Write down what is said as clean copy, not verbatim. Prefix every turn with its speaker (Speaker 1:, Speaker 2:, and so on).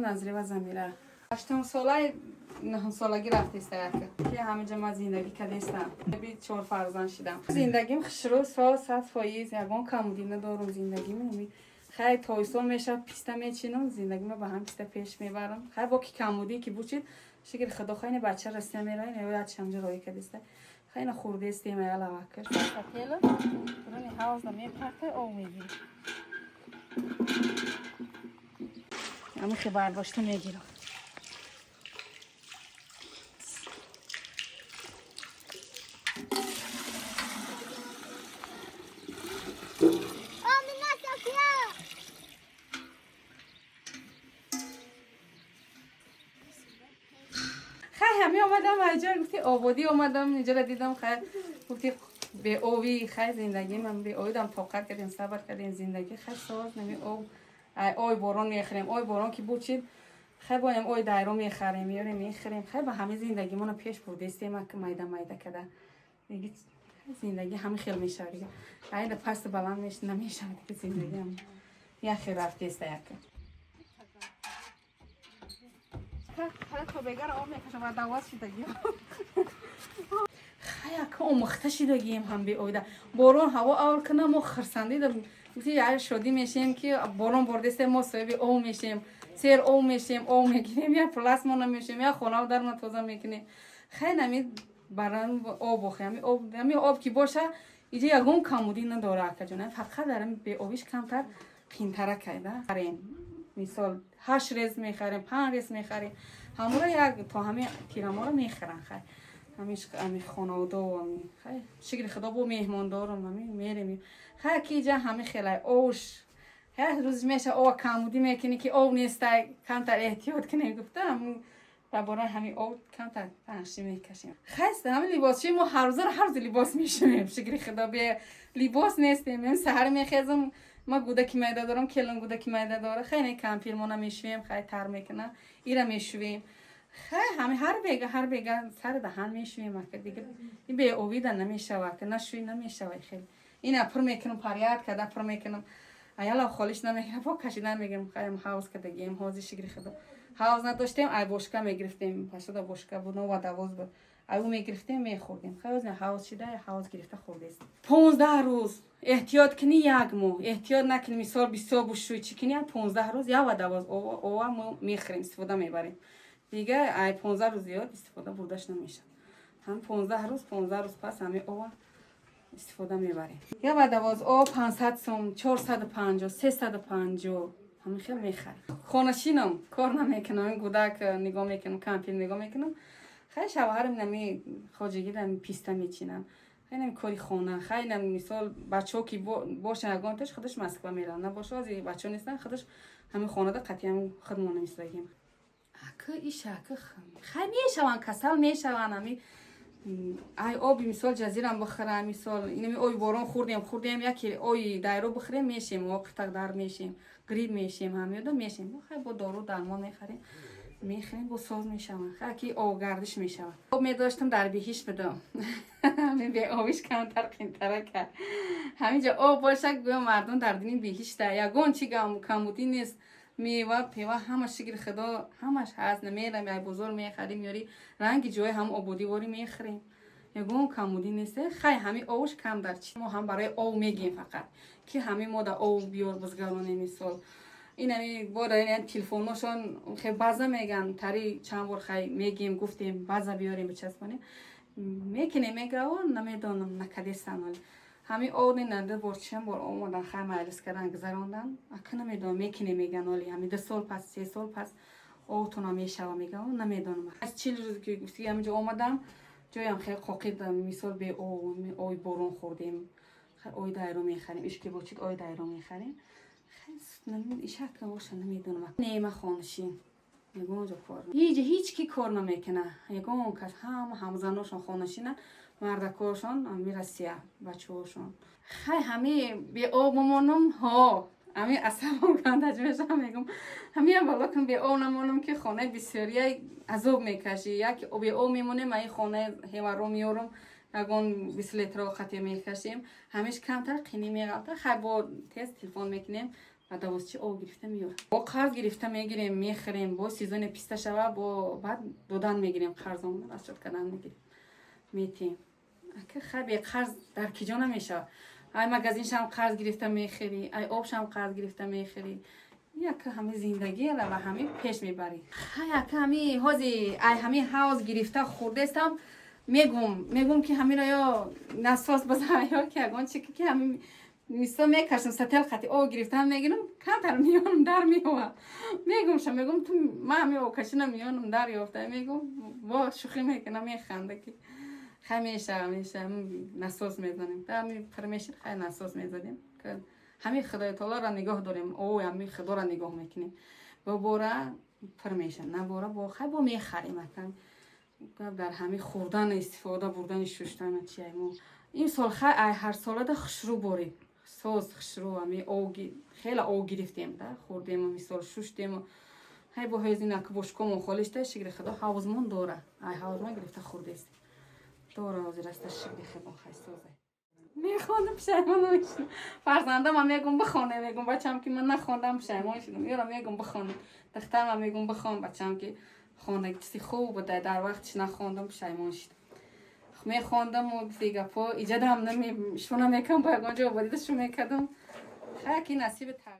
Speaker 1: Назрива Замира. 8 солаи 9 солагӣ рафтеста яка. Ки ҳаминҷа ман зиндагӣ кардестам. Би 4 фарзанд шидам. Зиндагим хушрӯ, сол 100%, ягон камудӣ надорум зиндагим. Хай тобистон мешавад, писта мечинам, зиндагима ба ҳам писта пеш мебарам. Хай бо ки камудӣ ки бучид, шукри худо хайни бача Россия меравем, ё чамҷа роӣ кардеста. Хайна хурдестем аялавакаш. Папела, руни ҳавзда мепартай, об мегирӣ. Ҳамихе бардошта мегирам. Хай ҳами омадам аҷа, гуфти ободӣ омадам, инҷора дидам, хай гуфти беобӣ, хай зиндагӣ ман беобидам, тоқат кардем, сабр кардем, зиндагӣ хай соз нами об, ай ой борон мехӯрем, ой борон ки бучид, хай боям ой дайро мехарем, меорем мехӯрем, хай ба ҳами зиндагимона пеш бурдестем, ак майда майда када. Диги зиндагӣ ҳами хел мешавад дига. Айда пасту баланд намешавад дига зиндагӣ ҳам. Як хел рафтеста яка. Хаяка омӯхта шидагием ҳам беоида. Борон ҳаво авр кана мо хирсандӣ гуфти як шодӣ мешем ки борон бордесте мо соҳиби ов мешем, сер ов мешем, ов мегирем, я пластмона мешем, я хонаву дарма тоза мекунем. Хай нами баран об охе, ҳами об ки боша, иҷа ягон камудӣ надора акаҷон, фақат дар беобиш камтар қинтара кайда. Мисол 8 рез мехарем, 5 рез мехарем, ҳамура як то ҳами тираморо мехаран. Хай ҳамиш ҳами хонаводо, хай шукри худо бо меҳмондорум, ҳами мерем. Хай ки иҷа ҳами хелай ош ҳар рӯз меша ова камудӣ мекунӣ ки об нестай, камтар эҳтиёт кунем гуфта, дар бораи ҳами об камтар паншӣ мекашем. Хайст ҳами либосшӯи мо ҳар рӯзаро ҳар рӯз либос мешӯем, шукри худо бе либос нестем. Саҳар мехезам, ма гудаки майда дорам, келин гудаки майда дора, хай не кампирмона мешӯем, хай тар мекуна, ира мешӯем. Хай ҳами ҳар бега ҳар бега сари даҳан мешӯем ака, дига ин беобида намешава ака, нашӯй намешава хеле. Ина пур мекунам, паряд карда пур мекунам, аяла холиш намекунам, бо кашидан мегирам. Хай ҳавз кардагием, ҳози шукри худо ҳавз надоштем, ай бошка мегирифтем, пашода бошка буд, водовоз буд, ай ӯ мегирифтем, мехӯрдем. Хай ҳози ҳавз шида, ҳавз гирифта хӯрдест. 15 рӯз эҳтиёт кунӣ, як моҳ эҳтиёт накунӣ, мисол бисёр бушӯй чӣ кунӣ, 15 рӯз як водовоз ова мо мехӯрем, истифода мебарем. Дига ай 15 рӯз зиёд истифода бурдаш намешавад. Ҳам 15 рӯз, 15 рӯз пас ҳами ова истифода мебарем. Як водовоз об 500 сом, 450, 350 ҳамин хел мехарем. Хонашинам, кор намекунам, гудак нигоҳ мекунам, кампир нигоҳ мекунам. Хай шавҳарам нами хоҷагӣ нами писта мечинам, хай нами кори хона, хай нами мисол бачаҳо ки бошанд ягонташ худаш Москва мераванд, набоша ҳозир бачаҳо нестанд, худаш ҳамин хонада қатъиан худмон истагим. Ака иша ака хай мешаванд, касал мешаванд, ҳами ай оби мисол ҷазирам бихӯрам, мисол инами оби борон хӯрдем, хӯрдем, яке ои дайро бихӯрем, мешем, қитақ дар мешем, гриб мешем, ҳамёда мешем. Хай бо дору дармон мехарем, мехӯрем, бо соз мешаванд. Хай ки овгардиш мешавад. Об медоштам, дар биҳишт будам. Ҳамин беобиш камтар қинтара кард. Ҳаминҷа об боша, гӯё мардум дар дини биҳишта, ягон чи камудӣ нест, мева пева ҳама шукри худо ҳамаш ҳаст. Намерам ай бозор мехарем, ёри ранги ҷои ҳам ободиворӣ мехӯрем, ягон камудӣ нест. Хай ҳами овш кам дар чи мо ҳам барои ов мегем, фақат ки ҳами мо да ов биёр бизгаронем. Мисол инами бора телефоношон хе база меган, тари чанд бор хай мегем, гуфтем база биёрем бичаспонем, мекунем, мегао намедонам накадестан. Оли ҳами овни на ду бор чанд бор омадан, хай маҷлис кардан, гузарондан, ака намедонам мекунем меган. Оли ҳами 2 сол пас, 3 сол пас овтона мешава меган, намедонам. Аз 40 рӯз ки гуфти ҳаминҷо омадам, ҷоям хеле қоқид, мисол бе ов, ои борон хӯрдем, ой дайро мехарем, ишки бочид ой дайро мехарем. Ишака боша намедонам. Нема хонашин, ягон ҷо кор ҳеҷ ҳеҷ ки кор намекуна, ягон кас, ҳама ҳамзаношон хонашинанд, мардакошон ҳами Россия, бачаҳошон. Хай ҳами беоб мемонам, ҳо ҳами асабам гандаҷ мешавам, мегум ҳамиам бало кун беоб намонам, ки хонаи бисёрия азоб мекашӣ. Як беоб мемонем, аи хонаи ҳеваро меорам, ягон 20 литро қатъя мекашем, ҳамеш камтар қинӣ меғалта. Хай бо тез телефон мекунем, Ба давозчи об гирифта меёрад. Бо қарз гирифта мегирем, мехӯрем, бо сезоне писта шава, бо баъд додан мегирем, қарзомона расчёт кардан мегирем, метиҳем. Ака, хай, бе қарз дар киҷо намешавад. Ай магазиншам қарз гирифта мехӯрӣ, ай обшам қарз гирифта мехӯрӣ. Яка ҳами зиндагиара ва ҳами пеш мебарӣ. Хай, ака, ҳами ҳози ай ҳами ҳавз гирифта хӯрдестам, мегум, ки ҳамиро ё насос базан, ё ки ягон чи ки ҳами мисол мекашам, сател қати об гирифтан мегирам, камтар миёнам дар меёвад. Мегумша, мегум, ту ман ҳами обкашина миёнам дар ёфта, мегум, бо шӯхӣ мекунам, механда, ки хай, мешава, мешава, насос мезанем, ҳами пир мешид, хай, насос мезадем. Ҳами Худои таолоро нигоҳ дорем, ой, ҳами Худоро нигоҳ мекунем, бобора пир меша, набора бо хай, бо мехарем. Ака, дар ҳами хӯрдан, истифода бурдани, шуштана чиай мо ин сол, хай, ай ҳарсолада хушрӯ борид, соз, хушрӯ, ҳами об, хеле об гирифтем да, хӯрдему, мисол, шуштему. Ҳай, бо ҳезина бошкомон холишта, шикри Худо, ҳавзмон дора, ай ҳавзмон гирифта хӯрдестем, дора ҳозир аста, шикри Худо, хай, созай. Мехондам, пушаймон мешудам. Фарзандама мегум, бихоне, мегум, бачам, ки ман нахондам, пушаймон шудам. Ёра мегум, бихоне, духтарма мегум, бихон, бачам, ки хондаги чизи хуб буда, дар вақтиш нахондам, пушаймон шудам. Мехондаму гуфти гапо иҷадам шуна мекам, бо ягон ҷо бодида шу мекардам. Хай, ки насиби.